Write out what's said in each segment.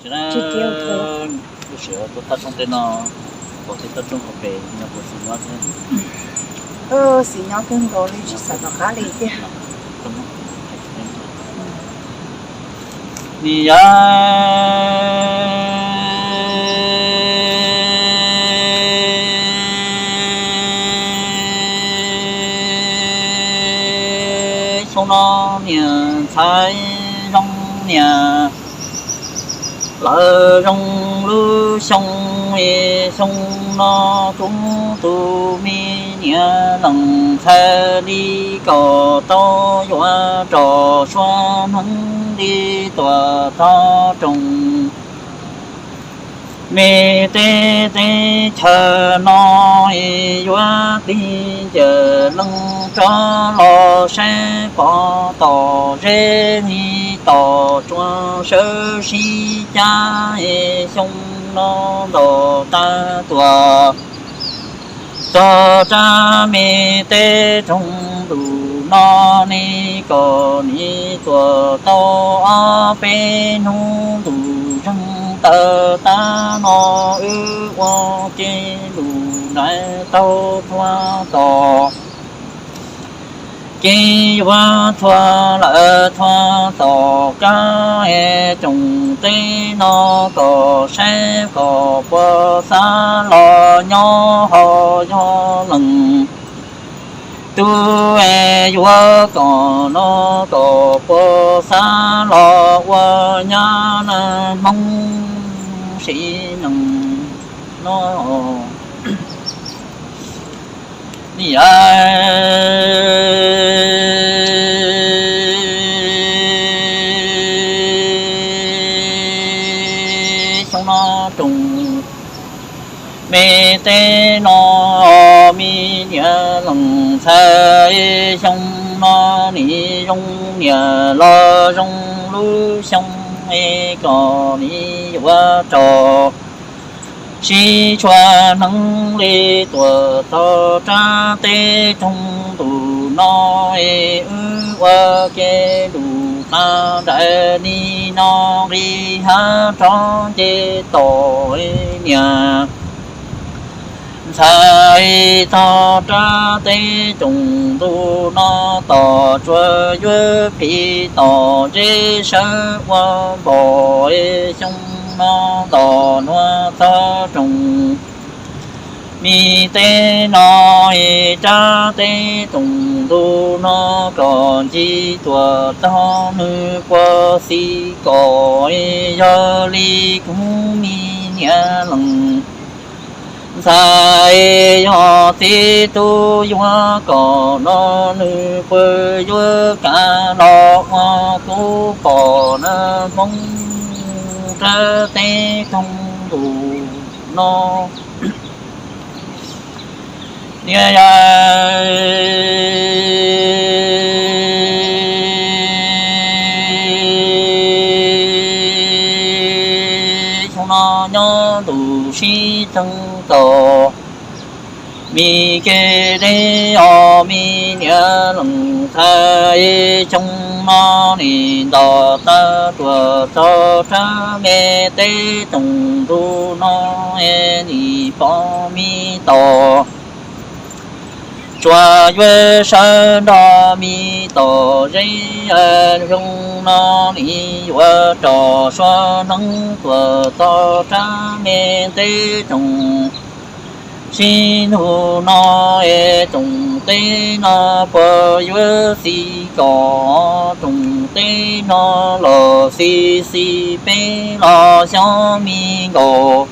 Tsis tias, tus sim tuaj tag rooj tej no, pom tej toj roob hauv pes nyob puas xis nyob thiab? Xis nyob kawg nkaus li, tsis xav tom qab li tiag. Ni yam xyoo no niam ntxhais zoo niam lawv zoo lub xyoo, xyoo no kuv tus me niam leej ntxhais li kom tau yuav rau sua hneev li tuam tog rooj. Me teb teb chaws no yuav tig ncawm leej rov los saib pom tom zeb li tom tsuas sawv sib cab. Xyoo no ntaus tag tuam tog rab me teb rooj ntuj no ne, kom nws tuam tau ob peb hnub ntuj zeeg tawm tag no, wb ua ke lus nraiv tau thua tom kev yuav thua lawm thua tom kab. Tsoom teb no kom saib kom puas xav los nyob ho yog leej tub yuav kom no kom puas xav los ua nyab na Hmoob sim neej no. Ni yam xyoo no tsoom me teb no, me niam leej ntxhais, xyoo no nim zoo niam los zoo lub xyoo, kom nim yuav rau sib tshua hneev li tuam tog rab teb rooj ntuj no. Wb ua ke lus qab nraim li no nqis hav rov nce tom niam ntxhais tog rab teb rooj ntuj no, tom tsuas yuav phim tom zeb sawv ua npom. Xyoo no ntom nuav txog rooj, mi teb no, rab teb rooj ntuj no, kom nci tuam tog nwg puas xis kom. Yog li kuv mi niam leej ntxhais, yog txiv tub yuav kom no, nwg puas yuav kav los ua kuv pom na Hmoob rab teb rooj ntuj no. Niam yau, xyoo no nyob ntuj sib txeeg txom mi ke deb os mi niam leej ntxhais. Xyoo no nim ntom tag ruam txog rab me teb rooj ntuj no, nim pom mi tom tsuas yuav sawv nrog mi tom zeb. Xyoo no nim yuav rau sua hneev tuam txog rab me teb rooj, sib nug no, tsoom teb no puas yuav xis kom, tsoom teb no los xis xis peb los xyov mi nkaus.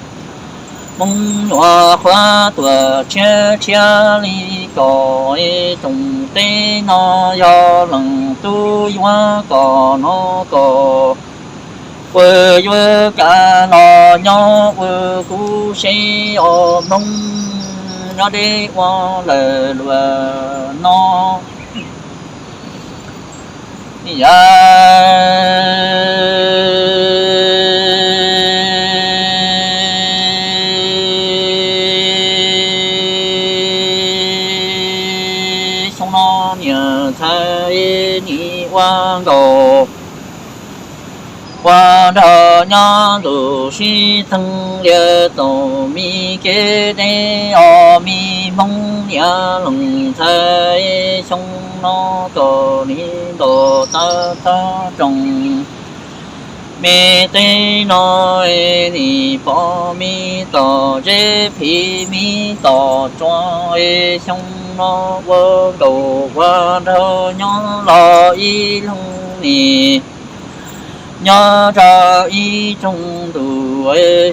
Hmoob nyuam qhuav tuam tshiab tshiab li kom, tsoom teb no yog leej tub yuav kom no kom, puas yuav kav los nyob ua kuv seb os Hmoob nyob deb ua lawm luag no. Yam xyoo no niam ntxhais nim ua nkaus ua nrog Nyob ntuj sib txeeg lias txaus me kev deb os me Hmoob niam leej ntxhais, xyoo no kom nim nto tawv txhob roos. Me teb no nim pom me tom zeb phiv me tom tsua, xyoo no ua nkaus ua nraug nyob los ib leeg nim nyob rau ib rooj ntuj.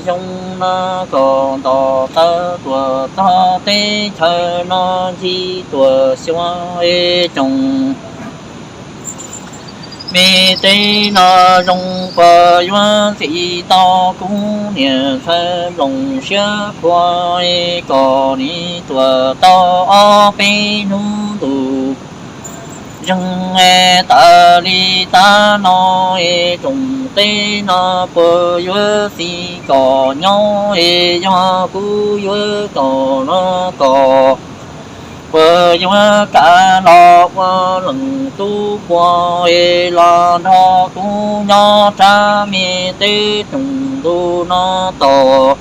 Xyoo no kom nto tawv tuaj txog teb chaws no ncig tuaj xyuas tsoom me teb no zoo puas yuav ntxim tau kuv niam ntxhais nplooj siab qhuav, kom nim tuaj tau ob peb hnub ntuj zeeg. Tas li tas no tsoom teb no puas yuav xij kom nyob, yog kuv yuav kom los kom puas yuav kav los ua leej tub puag, los nrog kuv nyob rau me teb rooj ntuj no tom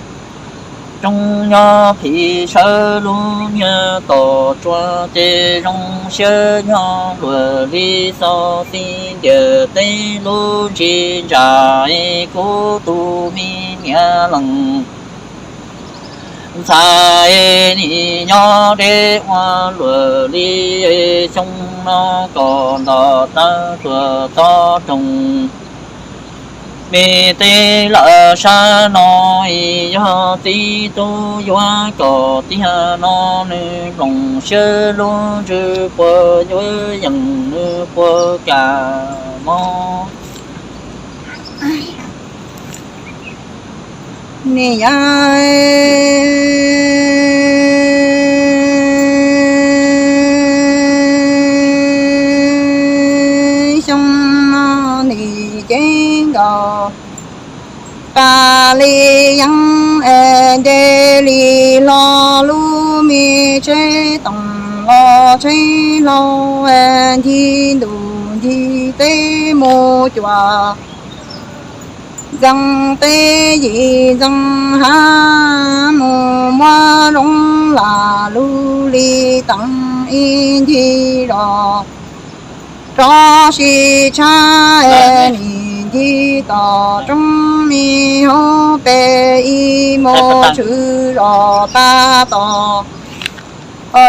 rooj nyob phiv sawv lub niag tom tsua, ces zoo siab nyob luag li xauj xib ntiag teb lub ntsis ntsa, kuv tus me niam leej ntxhais nim nyob deb ua luaj li. Xyoo no kom nto tawv tuaj txhob roos. Me teb lawm sab no yog txiv tub yuav kom tiag no, nws nplooj siab lub ntsws puas yuav yeem, nws puas kam mob. Niam yau, xyoo no ntim cev nkaus, tas li yeeb es nce li hlo, lub me tsheb toom los tsheb hlau, ncig ntuj ncig teb mus cuam ntxeev teb yim ntxeev hav, mus muab zoo lam lug li teev ib ncig zos. Rov sib tshab nim ncig tom roob me hauv pes, ib muag tshwm zos tag tom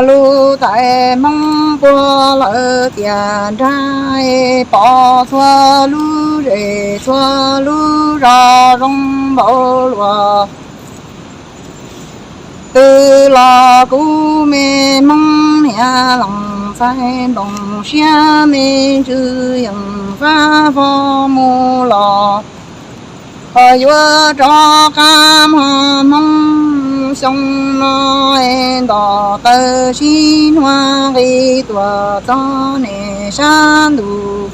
lub tais Hmoob puag lawm tiam nrag, pom txhua lub zej txhua lub zos zoo npaum luaj. Twb los kuv me Hmoob niam leej ntxhais nplooj siab me ntsws yeej fab fo mus los, ho yuav rov qab muag Hmoob xyoo no, nto tawv sib hnua nqis tuaj txog nej sab ntuj.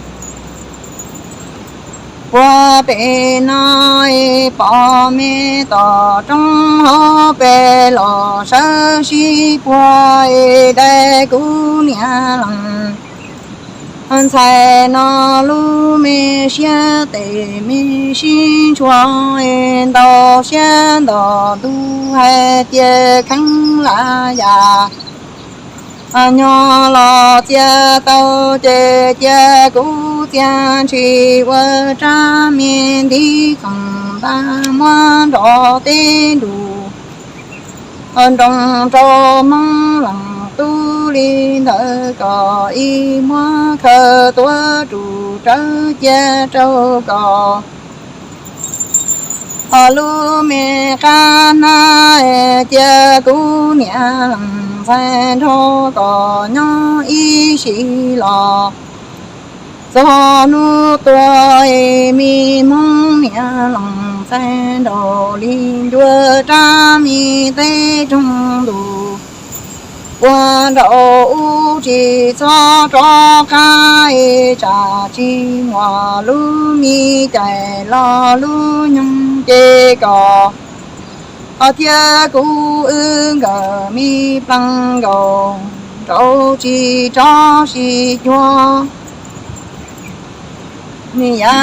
Puag pem no pom me tom roob hauv pes los sawv sib puag, dai kuv niam leej ntxhais no lub me siab tes me sib ntshua, ntau siab nto ntug hais tias kheev lam yam nyob los txia tau ces cia kuv txia ntshis ua rab me ntiv qees ntaj muab nrov teb nrus nroos rau Hmoob leej tub li ntawd kom ib muab khaws tuav ru rawv cia rau kom lub me qab hnab, cia kuv niam leej ntxhais nrog kom nyob ib sim los. Txog hnub tuag me Hmoob niam leej ntxhais nraug li ncua rab me teb roog ntuj, ua nraum ub tsis txhob rov qab, tsam tsis muaj lub me cai los lub nyoog ces kom ho thiab kuv wb nkawd me plees nkaus nraud tsis tso sib cuag. Niam yau,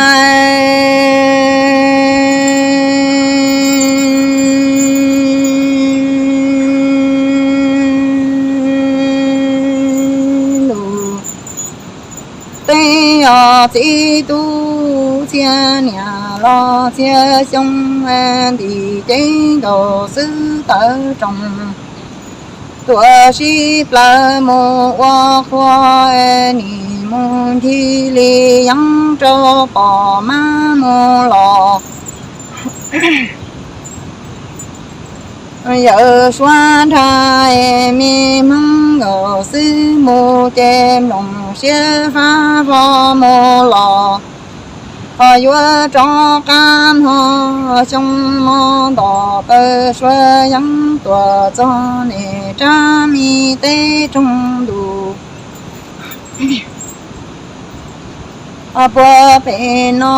txiv tub txhiab niam los txhiab xyoo, ntim cev nkaus xwb tawv roos. Tuam sib plawv mus ua qhua, nim mus ncig li yeeb rau pom mab mus los. Yawm suav nrag me hmoob nkaus xwb mus ces nploos siab fab fo mus los. Ho yuav rov qab mog xyoo no ntom taw sua yeeb tuam txog niam rab me teb roog ntus. Puag pem no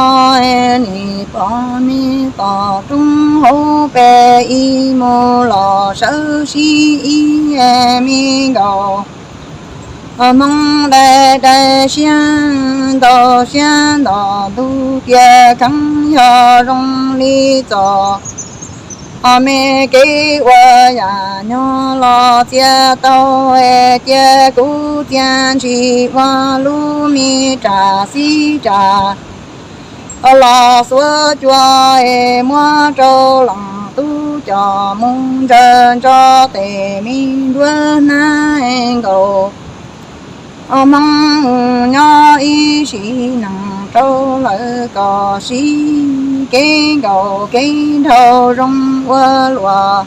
nim pom me tom roob hauv pes ib mus los sawv sib ib me nkaus. Hmoob dai dai siab ntau siab ntom ntuj tias kheev yog zoo li txom. Ho me kev ua yam nyob los txia tau es cia kuv txia ntshis ua lub me ram xib ram los xuav cua es muab rau leej tub coj mus ntsaws ntso tes me nruab hnab nkaus. Hmoob mus nyob ib sim neej rau lawv kom sib kev nkaus kev nraug zoo ua luaj.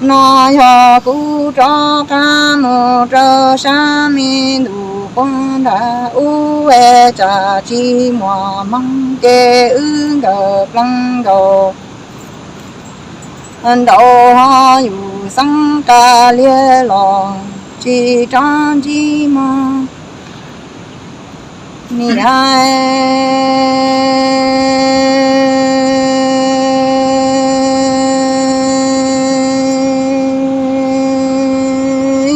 No yog kuv rov qab mus rau sab me ntuj puag nram ub es tsam tsis muaj hmoo ces wb nkawd plees nkaus. Nraud ho yus xeeb qas liag los tsis rov ntsib mog. Niam,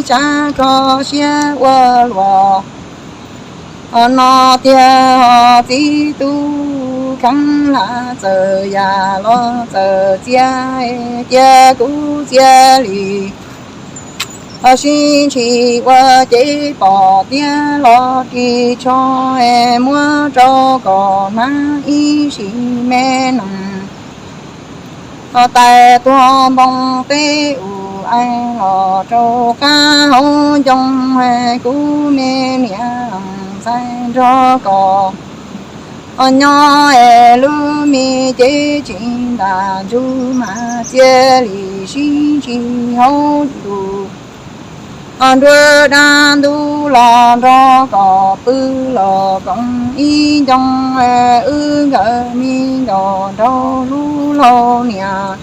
tshav kho siab ua luaj. Ho no tiag ho txiv tub kheev lam txawm yam los txawm txia, cia kuv txia li. Ho sib ntshis ua cev pom tiab los ris tsho, muab rau kom hnav ib sim me nees. Ho tais tuag npoo teb ua aim los rau qab hauv ncoo, kuv me niam leej ntxhais nrog kom ho nyob es lub me cev tsis ntas ntsug mas cia li sib ntsis hauv ntuj. Ho nruab dab ntub los nrog kom pw los koom ib ncoo, wb nkawd me nkaus nraug lub laug niam.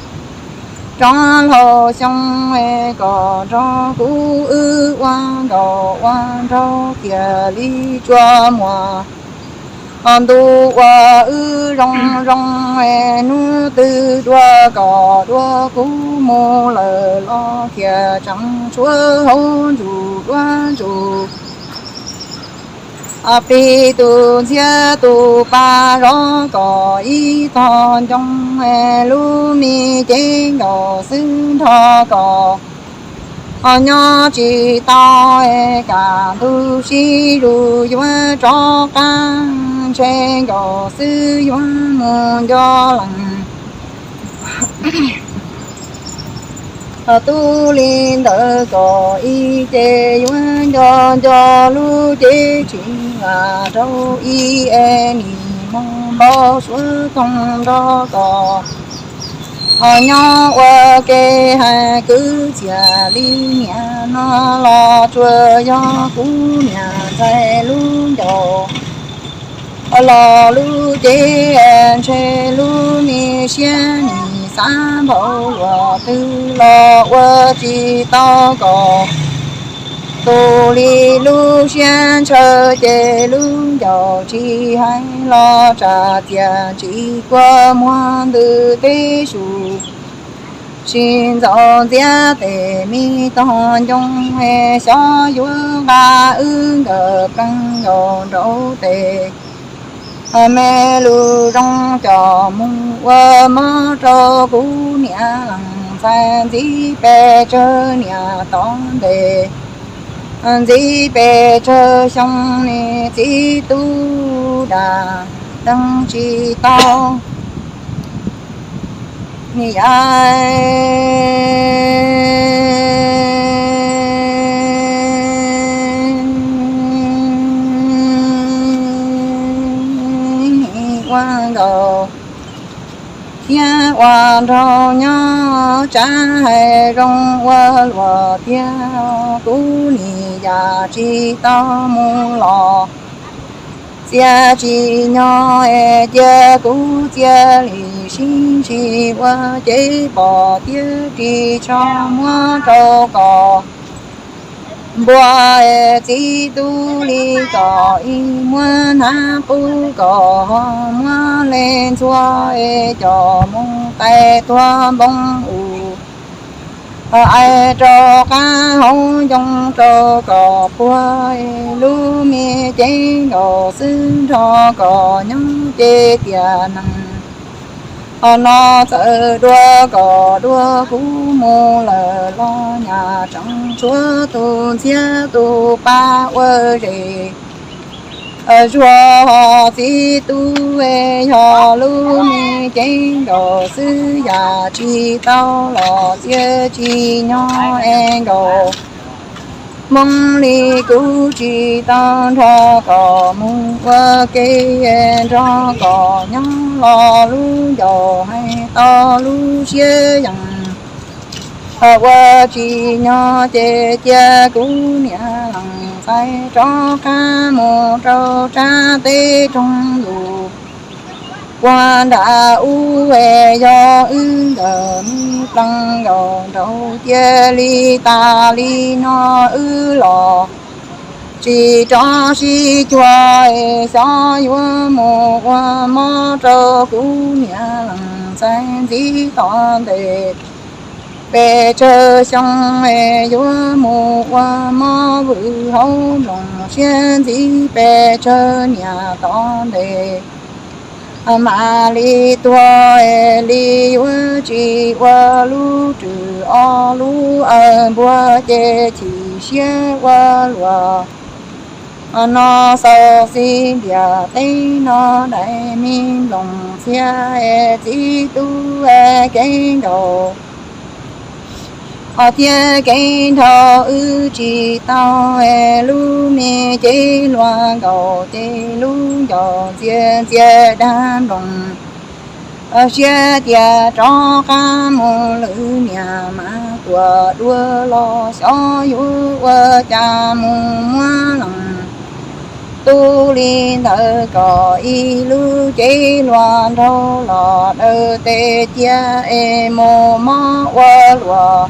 Rov laug xyoo kom nrog kuv wb ua nkaus ua nraug kiag li tsua muag. Ho ntu ua wb zoo zoo, hnub twg dua kom dua kuv mus lawm los kiag tseem tshuav hauv ntsuj duab ntsuj. Plig tus ntxhiab tus pa zov kom ib tog ncoo, lub me cev nkaus xwb nrog kom ho nyob tsis tau. Kam ntuj sib zuj yuav rov qab, ntshe nkaus xwb yuav mus nco lees. Tub li ntawd kom ib ce yuav nco nco lub cev tsis vam rau ib es nim mus npau suav toog nrog kom ho nyob ua ke hais kwv txhiaj li niam no los tsuas yog kuv niam ntxhais lub ncauj los lub cev ntshe lub me siab nim xav npau luaj twg los ua tsis tau kom tus li lub siab ntshaw ces lub ncauj tsis hais los tsam txiaj ntsim kua muag ntws teb su. Sib ntxov ntxiab tes me tog ncoo, xyov yuav nqa wb nkawd plees nkaus nraud tes. Me lus zoo coj mus ua mob rau kuv niam leej ntxhais ntxib pes tsawg niam tom ntej. Ntxiv pes tsawg xyoo niag txiv tub dam deev tsis tau niag yawg ua nkaus thiab ua nraug nyob tsav hais zoo ua luaj tiag. Kuv niam yam tsis tau mus los txiaj tsis nyob es cia kuv txiaj li sib ntsis ua cev pom tiab ris tsho muab rau kom npua es txiv tub li kom ib muab hnab qub kom ho muab leej ntxhua es coj mus tais tuag npoo u ais rau qab hauv ncoo rau kom puag es lub me cev nkaus xwb nrog kom nyob ces tias neeg ho no txawm dua kom dua kuv mus lawm los nyaj tseem tshuav tus ntxhiab tus pab ua zes zuag ho txiv tub es yog lub me cev nkaus xwb yam tsis tau los txiaj tsis nyob es nkaus hmoob li kuv tsis tau nrog kom mus ua ke nrog kom nyob los lub ncauj hais tau lub siab yees ua tsis nyob ces cia kuv niam lees txais rov qab mus rau tsab teb roog lus puag nram ub es yog wb nkawm me plees nkaus nraud cia li tas li no wb los tsis rov sib cuag es xyov yuav mus ua mob rau kuv niam lees txais ntxiv tom ntej pes tsawg xyoo es yuav mus ua mob vwm hauv nploos siab ntxiv pes tsawg niam tom ntej mam li tuag es li yuav tsis ua lub rwg ob lub awg npua ces chim siab ua luaj no xaus xis ntiag teb no daim me nploos txhia es txiv tub kev nkaus thiab kev nrhau wb tsis tau es lub me cev luag nkaus ces lub ncauj ntxias ntxias dag nploos siab tias rov qab mus lwm niam mas tuaj dua los xyov yuav ua cas mus muab lees tub li ntawd kom ib lub cev luag nraug los daws tes cia es mus mob ua luaj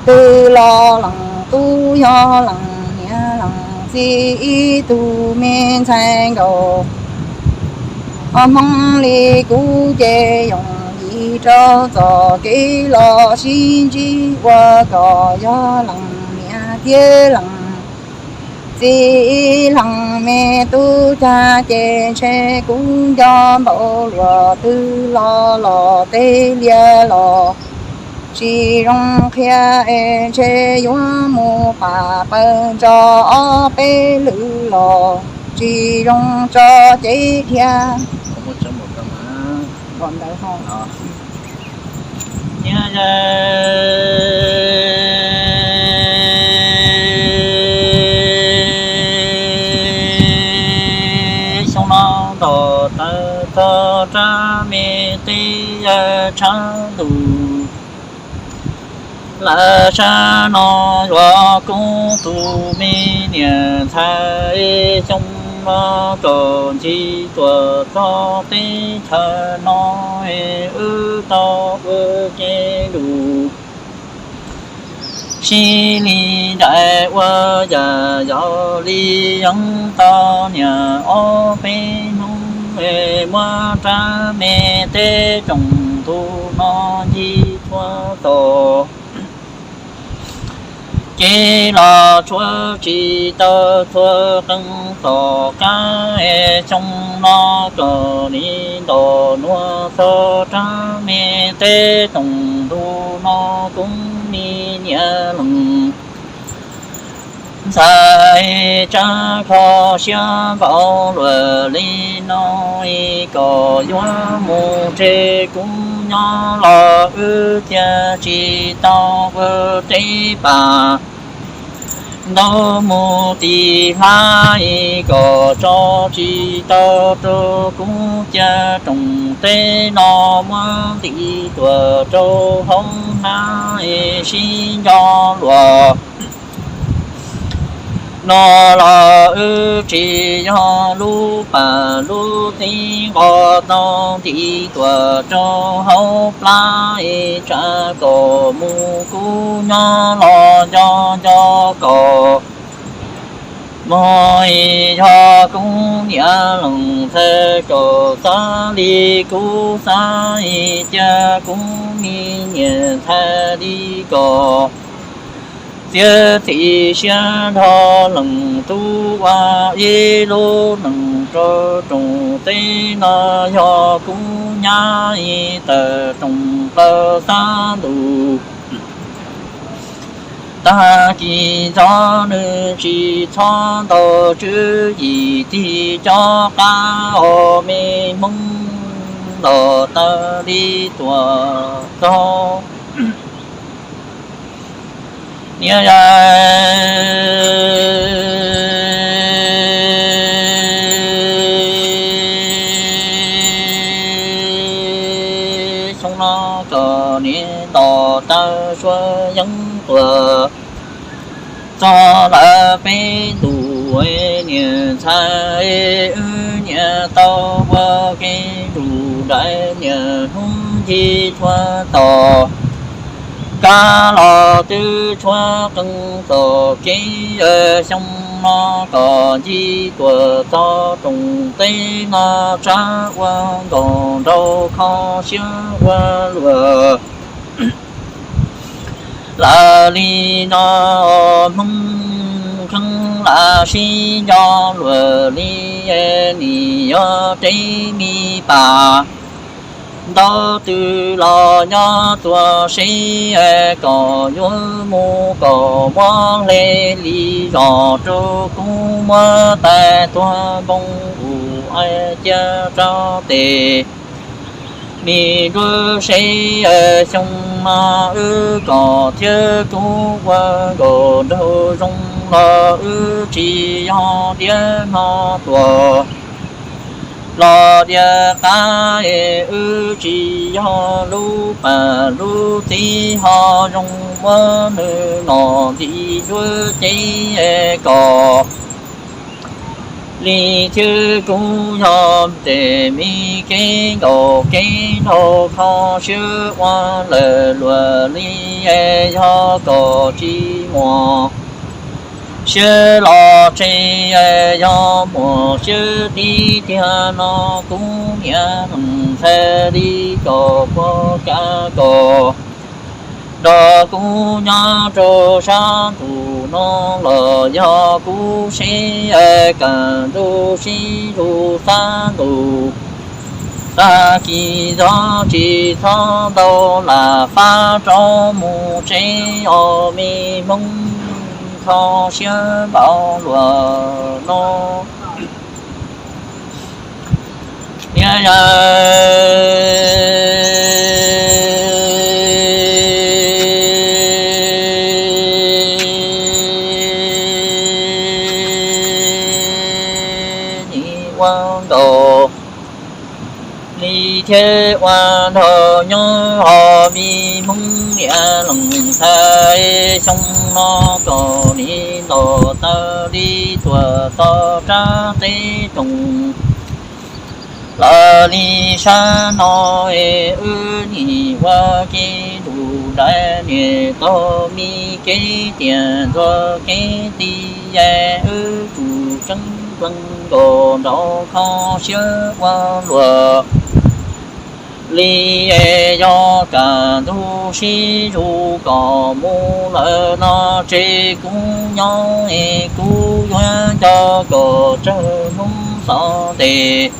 twg los lees tub yog lees niam lees txiv ib tug me ntxhais nkaus hmoob li kuv ces yooj yim rau txoj kev los sib ntsib ua kom yog lees niam thiab lees txiv lees me tub cag ces ntshe kuv nco npaum luaj twg los los tej liaj los tsis zoo qhia es ntshe yuav mus pam pawg ntso ob peb lwm los tsis zoo tso cev thiab. Xyoo no nto taw txog rab me teb yawg tshav ntuj lawm sab no yuav kub tus me niam ntxhais xyoo no tsom ntsis tuaj txog teb chaws no wb tau ua ke lus sib li nraim ua yam yog li yeeb tau niam ob peb hnub muab rab me teb tsoom ntu no ncig txhua tom ces los tshuav tsis tau txhua qee tom qab xyoo no kom li nto nuav txog rab me teb tsoom ntu no kuv me niam lees Ntxhais, tsab kho siab npaum luaj li no, kom yuav mus tseg kuv nyob los wb cia tsis tau ua teb pam ntau mus tim hlab, kom tso tsis tau rau kuv cia rooj teb no muab nti tuaj rau hauv hnab sib nco luaj no los wb tsis yog lub pam lub txiv nqos tau nti tuaj rau hauv plab, tsam kom mus kuv nyob los nco nco kom mog, yog kuv niam leej ntxhais kom xav li kuv xav, cia kuv me niam ntxhais li kom txiav txim siab nrho leej tub ua ib lub neej rau rooj teb no, yog kuv nyab tawm rooj plaws xab ntuj. Tag kis ntxov nws tsis txhob ntaus tswv yim tig cob qab os, me Hmoob ntaus taw li tuam txog. Niam yau, xyoo no kom niam ntaus taw suav yeeb tuaj txog lawm peb ntus, niam ntxhais wb niam tau ua ke zus nraim niam hnub ncig tshuav tom kab los twb tshuav qees txoj kev, xyoo no kom ncig tuaj txog rooj teb no, tsab ua nkaus nraug kho siab ua luaj. Lawv li no Hmoob kheev lam sib nco luaj li, nim yog tsev me pam ntau twg los nyob txuas seb, kom yuav mus kom muab hle li zos rau kuv muab tais tuag npoo ua cia rau tes me nruab seb, xyoo no wb kom thiab kuv ua nkaus nraug zoo los wb tsis yog tiab no tuaj los diav qab, wb tsis yog lub pam lub txiv ho zoo muab nws nom nti yuav cev, kom li thiab kuv yog tes me kev nkaus kev nraug kho siab ua lawm luaj li, yog kom tsis muaj siab los tseg, yog muaj siab tib tiag no kuv niam ntxhais li kom puag kav kom nrog kuv nyob rau sab ntuj no los yog kuv seb, kam ntuj sib zus xab ntuj. Tag kis ntxov tsis txhob ntau lam fab rov mus tsev os, me Hmoob kho siab npaum luaj no. Niam yau, nim ua nkaus li thiab ua nraug nyob hos, me Hmoob niam leej ntxhais, xyoo no kom nim ntaus taw li tuaj txog rab teb rooj lawm li sab no, wb nim ua ke zus nraim niam taug me kev tiaj ntxuag kev ti, wb tsum tseeb pes nkaus nraug kho siab ua luaj li, yog kam ntug sib zus kom mus lawm no tseg kuv nyob, kuv yuav nco kom tsawg hnub xov tes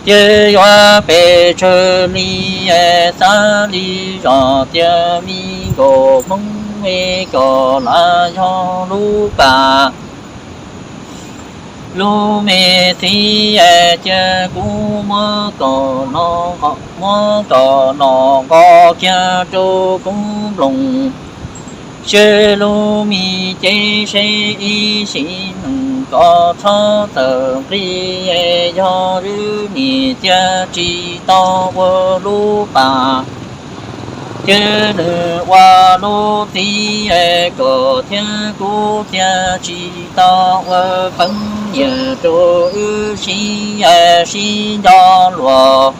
thiab yuav pes tsawg li, xav li zos tias me nkaus Hmoob es kom lawv yog lub pas lub me txiv, cia kuv muab kom no, muab kom no nqos kiag rau kuv nploos. Seb lub me cev seb ib sim neej kom txhob txawm nqi, yog wb niam cia tsis tau ua lub pas, cia nws ua lub txiv, kom thiab kuv cia tsis tau ua peev niam rau wb sib, sib nco luag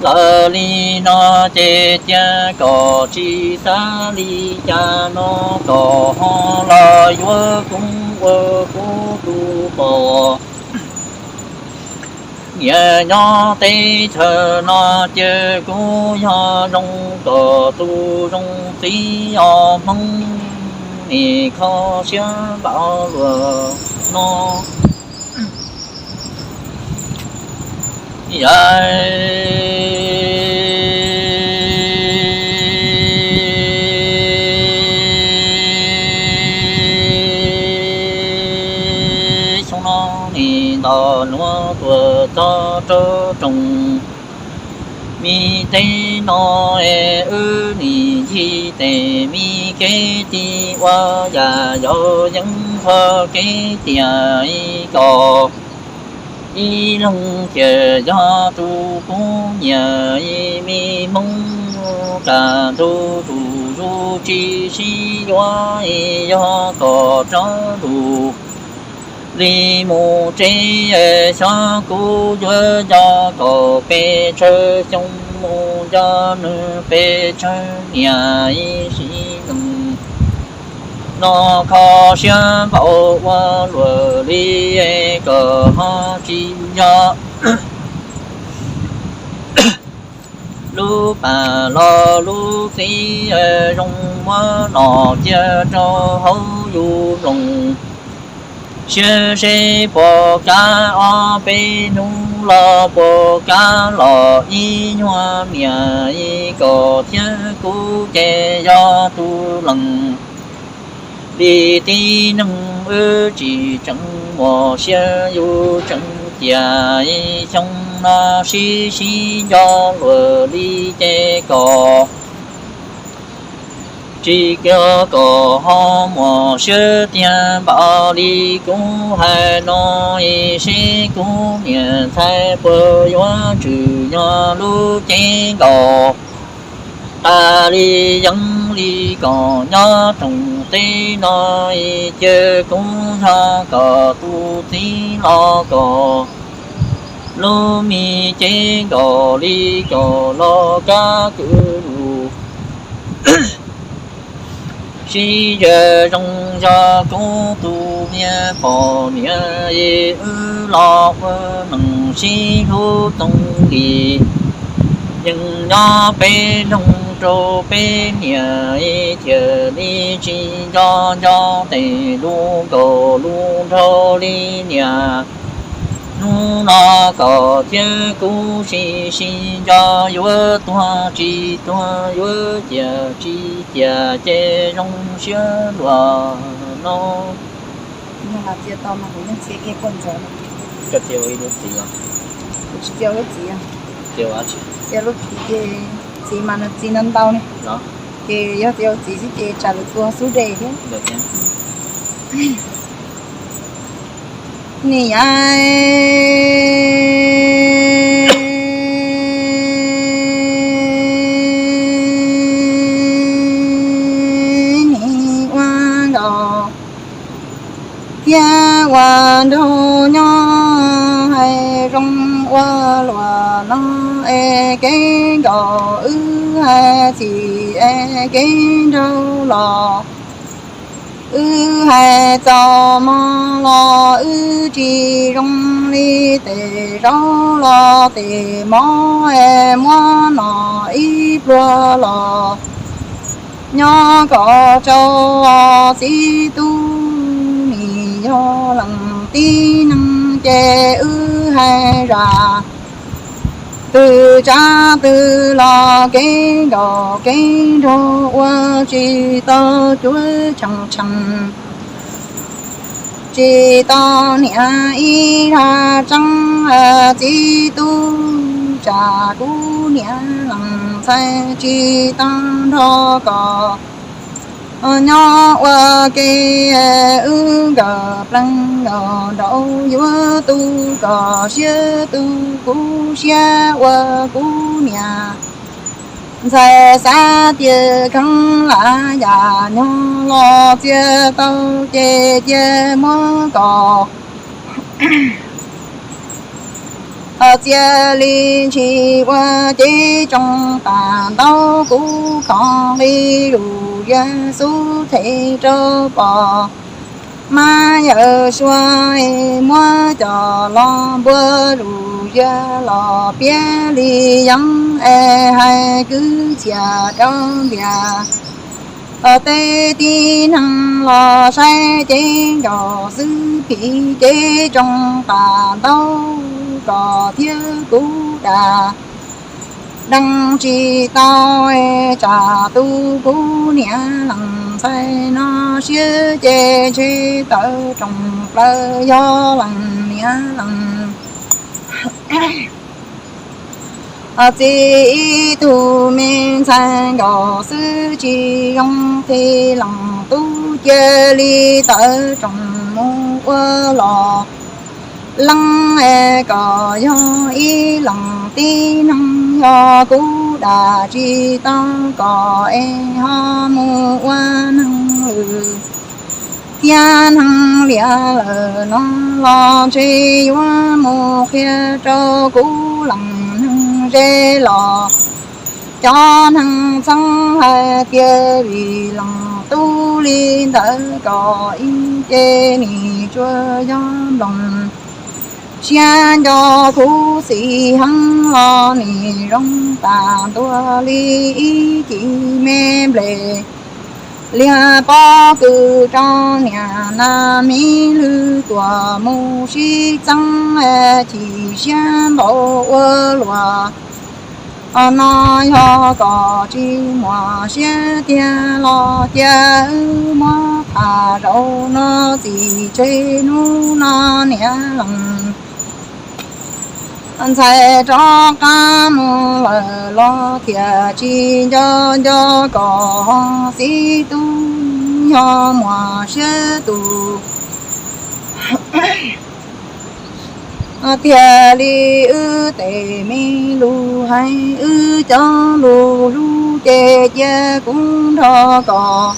lawm li no ces cia kom tsis xav li cas no kom ho los yuav kuv ua kuv tus poj niam nyob teb chaws no. Cia kuv yog zoo kom tus zoo txiv os Hmoob, nim kho siab npaum luaj no. Xyoo no nim ntaus nuav tuaj txog rau rooj, mi teb no es wb nim ncig tes mi kev tij ua yam yau yeeb nthua kev tiag ib kom ib leeg ces yog tus kuv nyiam ib me Hmoob, kam ntug tus zuj tsis sib yuav, yog kom rov lug li mus tsev, xyov kuv yuav nco kom pes tsawg xyoo mus nco nws pes tsawg niam ib sim neej no kho siab npaum ua luaj li, kom ho tsis yog lub pas los lub txiv zoo muab los cia rau hauv yus nploos. Siab seb puas kav ob peb hnub los puas kav los ib nyuag niam ib kom thiab kuv ces yog tus leej li tib neeg wb tsis tseem muaj siab yus tseem cia ib xyoo no sib sib nco luaj li ces kom tsis kom kom ho muaj siab tiag npaum li kuv hais no, seb kuv niam ntxhais puas yuav tsum yog lub cev nkaus tas li yeeb li kom nyob rooj teb no, cia kuv yog kom tus txiv los kom lub me cev nkaus li kom los kab kwv lug sib ze zoo. Yog kuv tus me poj niam es wb los ua neej sib hlub toog li, yeej nyob peb nroog rau peb niam es thiaj li tsis nco nco tes lus nkaus lus nraug li niam. Hnub no kom thiab kuv sib sib nco, yuav tuag tsis tuag, yuav ciaj tsis ciaj ces zoo siab luaj no. Koj txiv ua ib lub txiv os. Kuv tsis txiv ua lub txiv os. Txiv ua dab tsi? Txiv ua lub txiv ces txiv mas nws txiv ntau ntau ne. Ces yog txiv ua txiv xwb ces tsam lwm tus xub de thiab. Nim yaim nim ua nkaus thiab ua nraug nyob hais zoo ua luaj no es kev nkaus wb hais txim es kev nraug los wb hais txaus mog los wb tsis zoo li tes zaub los tes mov es muab no ib pluag los nyob kom tsau os txiv tub. Nim yog leej tib neeg ces wb hais zam Twg tsav twg los kev nkaum kev nraug ua tsis tau cuab tshee tshee, tsis tau niam ib zaj tseeb txiv tub tsam kuv niam lees ntxhais tsis tau nrog kom nyob ua ke. Wb nkawm plees nkaus nraud yuav tu kom siab tu kuv siab ua kuv niam ntxhais xav tias kheev lam yam nyog los txia tau ces cia muab kom txia li ntshis ua cev tsoo tas ntaub kuv khov nqi zus yawg xub them rau pom mab yawg sua muab cov los npua zus yawg los piav li yeeb es hais kwv txhiaj rau ntias tej tib neeg los saib cev nkaus xwb phim cev tsoo tas ntaub kom thiab kuv dam dees tsis tau tsam tu kuv niam lees ntxhais no siab ces ntshe tawv roos plaws yog lees niam lees txiv ib tug me ntxhais nkaus xwb tsis zoo qhia lees tub cia li tawv roos mus ua los leej es kom yog ib leeg tib neeg yog kuv dam tsis tau kom es ho mus ua neeg lwm thiab neeg liam lawm no los ntshe yuav mus qhia rau kuv lees neeg ze los cov neeg txheeb hais tias vim lees tub li ntawd kom ib ce nim tsuas yog nploos siab nco khuv xim heev los nim zoo tas ntua li ib cim me nples liag pob kws rau niam nas miv lwg tuam mus sib txeeb chim siab npaum ua luaj. Os no yog kom tsis muaj siab tiag los cia wb muab tham zaum no txim tseg hnub no niam lees ntxhais rov qab mus lawm los thiaj tsis nco nco kom ho xib tub yog muaj siab tus thiaj li wb tes me lus hais wb cov lus hlub ces cia kuv nrog kom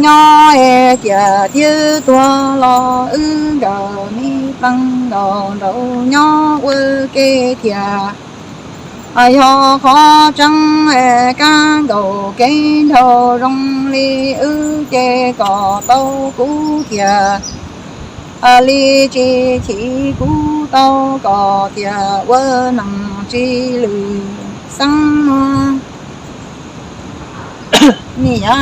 nyob es tiam thiab tuag los wb nkawm me plees nkaus nraud nyob ua ke thiab. Yog qhov tseeb kab nkaus kev nraug zoo li wb ces kom tau kuv thiab li tsis chim kuv tau kom tias ua neeg tsis lwm xeeb no. Niam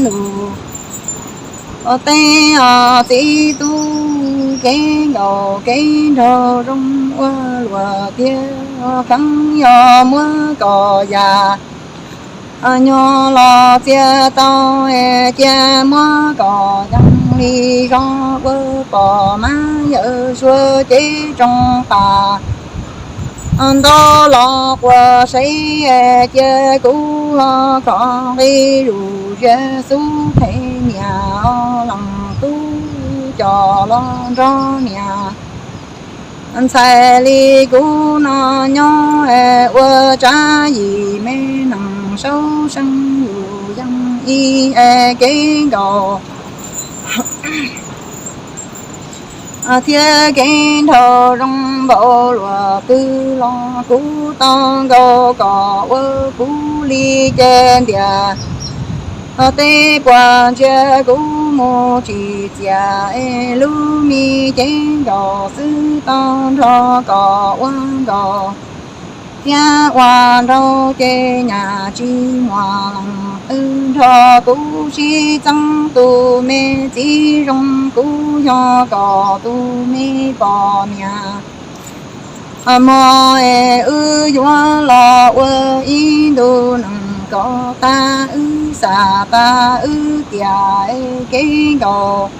lus tej os txiv tub kev nkaus kev nraug zoo ua luaj tiag kheev yog muab kom yam nyuag los txia tau cia muab kom yeej li zog ua pom mab yawm suav cev tsoo tas ntau los quas seb cia kuv ho khov nqi zus ze xub phem niam lees tub coj los nrog niam ntxhais li kuv no nyob ua tsab yim me nees saub seej yus yeej ib es kev nkaus thiab kev nraug zoo npaum luaj twg los kuv tau nkaus kom ua kuv li ces ntiag tej puas ntsia kuv mus tsis txias es lub me cev nkaus xwb tau nrog kom ua nkaus thiab ua nraug ces nyam tsis muaj lees wb nrog kuv sib txeeb, tus me txiv zoo kuv yog kom tus me poj niam mog es wb yuav los ua ib ntu nees kom tag, wb xam tag wb tiam kev nkaus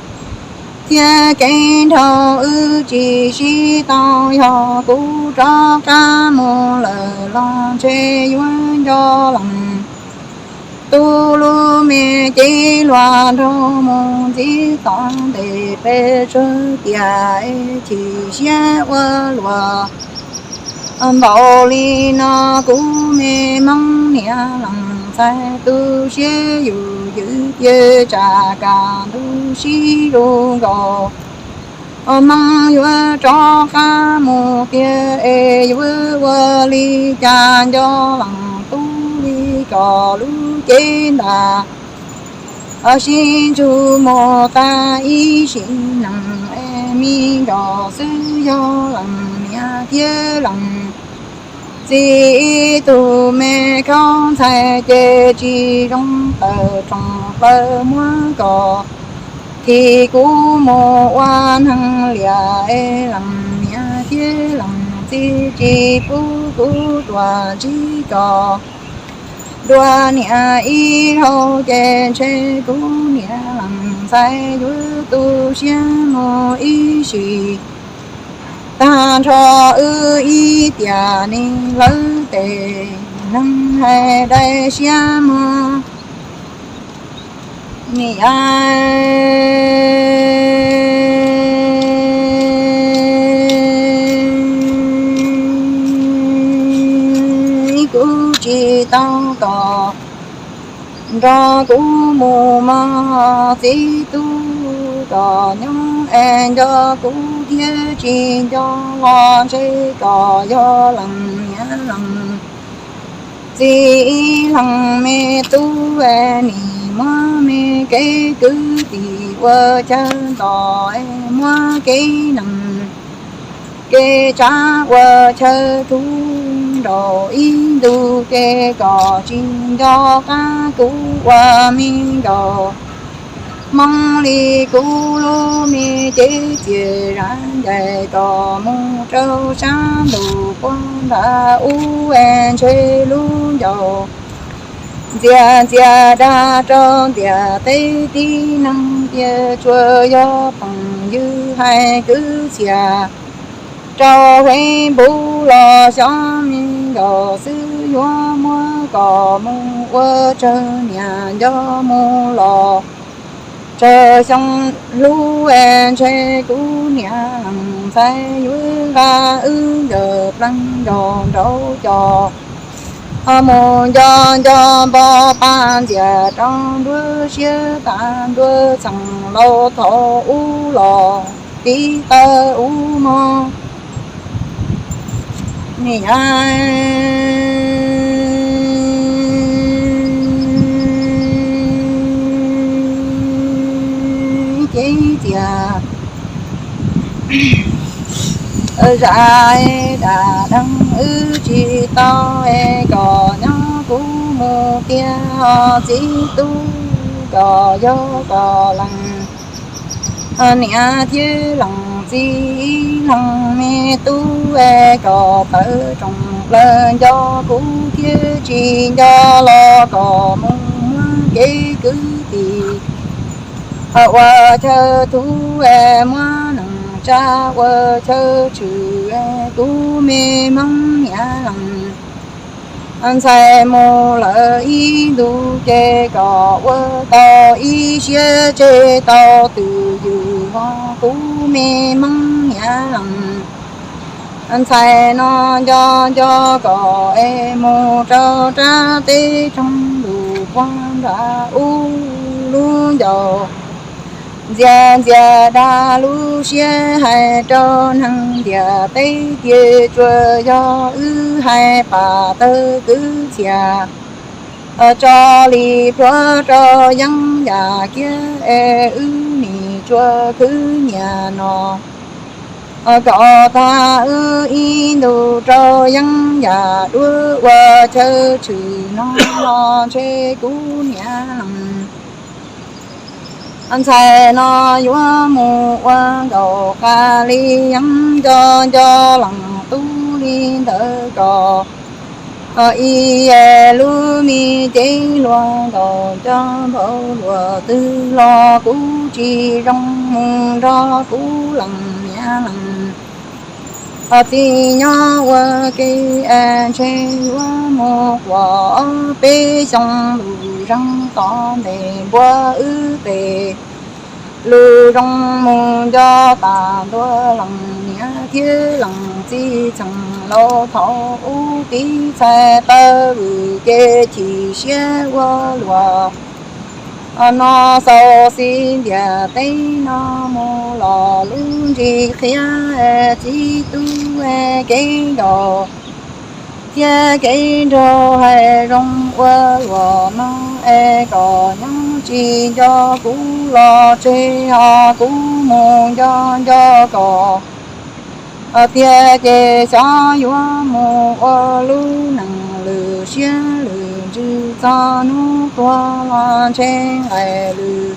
thiab kev nrau wb tsis sib tau. Yog kuv rov qab mus lawm los ntshe yuav nco lees tus lub me cev luag nrog mus ntxiv tom ntej peb tsawg tiam, chim siab ua luaj npaum li no. Kuv me hmoob niam lees ntxhais tu siab yus ywm tiag, tsam kaj ntug sib zuj nkaus, hmoob yuav rov qab mus tiag es yuav ua li cas nco lees tub li kom lub cev ntas sib ntsug mus tag ib sim neej es me nkaus xwb. Yog lees niam thiab lees txiv, ib tug me khaub ntxhais ces tsis zoo tawm rooj plaws muab kom khi kuv mus ua neeg liam es lees niam thiab lees txiv tsis pub kuv tuaj ntsib kom dua niam ib zaug ces ntshe kuv niam lees ntxhais yuav tu siab mus ib sim tag nrho wb ib tiam ni lawm tes neeg hais dai siab mog. Niam, kuv tsis tau kom nrog kuv mus mog, txiv tub kom nyob es nco kuv thiab tsis nco los ntshe kom yog lees niam lees txiv lees me tub es nim muab me kev kwv tij ua chaw ntos es muab kev neeg kev tsav ua chaw thuv nraum ib ntu ces kom tsis nco qab kuv ua me nkaus hmoob li. Kuv lub me cev txias zam ncaim kom mus rau sab ntuj puag nram ub es ntshe lub ncauj ntxias ntxias dag rau ntiaj teb tib neeg tias tsuas yog phooj ywg hais kwv txhiaj rau Huab Npub los xyov me nkaus xwb yuav muab kom mus ua tsawg niam nco mus los tsawg xyoo hlub es ntshe kuv niam lees ntxhais yuav nqa wb nkawd pleev nkaus nraud cov ho mus nco nco npo pa ntxias rau nruab siab tas nruab txheej laus thaum ub los tiv taw ub mog. Niam, cev txias zam dam deeg wb tsis tau es kom nyob kuv mus tiag, txiv tub kom yog kom lees niam thiab lees txiv lees me tub es kom tawm rooj plaws nco kuv thiab tsis nco los kom mus muab kev kwv tij ua chaw thuv es muab neej tsa ua chaw tshwm es kuv me hmoob niam lees ntxhais mus lawm ib ntus ces kom ua tau ib siab tseg tau twj ywm hos kuv me hmoob niam lees ntxhais no nco nco kom es mus rau rab teb roog lug puag nram ub lub ncauj ntxias ntxias dag lub siab hais rau neeg ntiaj teb tias tsuas yog wb hais pam tawg kwv txhiaj tso li pluav rau yeeb yam kiag es wb nim tsuas khwv nyiam no. Koj tag wb ib ntus rau yeeb yam duab ua chaw tshwm no los ntshe kuv niam lees ntxhais no yuav mus ua nkaus qas li yeeb nco nco lees tub li ntawd kom ib lub me cev hluas nkaus cov npau luaj twg los kuv tsis zoo mus nrog kuv lees niam lees txiv nyob ua ke, ntshe yuav mus quas peb xyoo lus zeeg tod ntes npua wb tes. Lus zoo mus nco tas ntua lees niam thiab lees txiv txheem laus thaum ub tiv txhais taw vwm ces chim siab ua luaj no xaus xib ntiag teb no mus los lub ntsis qhia txiv tub kev ncaus thiab kev nraug hais zoo ua luaj no es kom nyob tsis nco kuv los tseg ho kuv mus nco nco kom tiag ces xyov yuav mus ua lub neej lwm siab lwm ntsws txog hnub tuag los ntshe nqaim lwm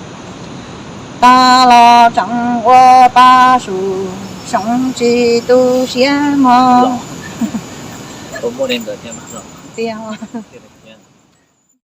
tag los tseem ua pa sum soom tsis tu siab mog. Tiag.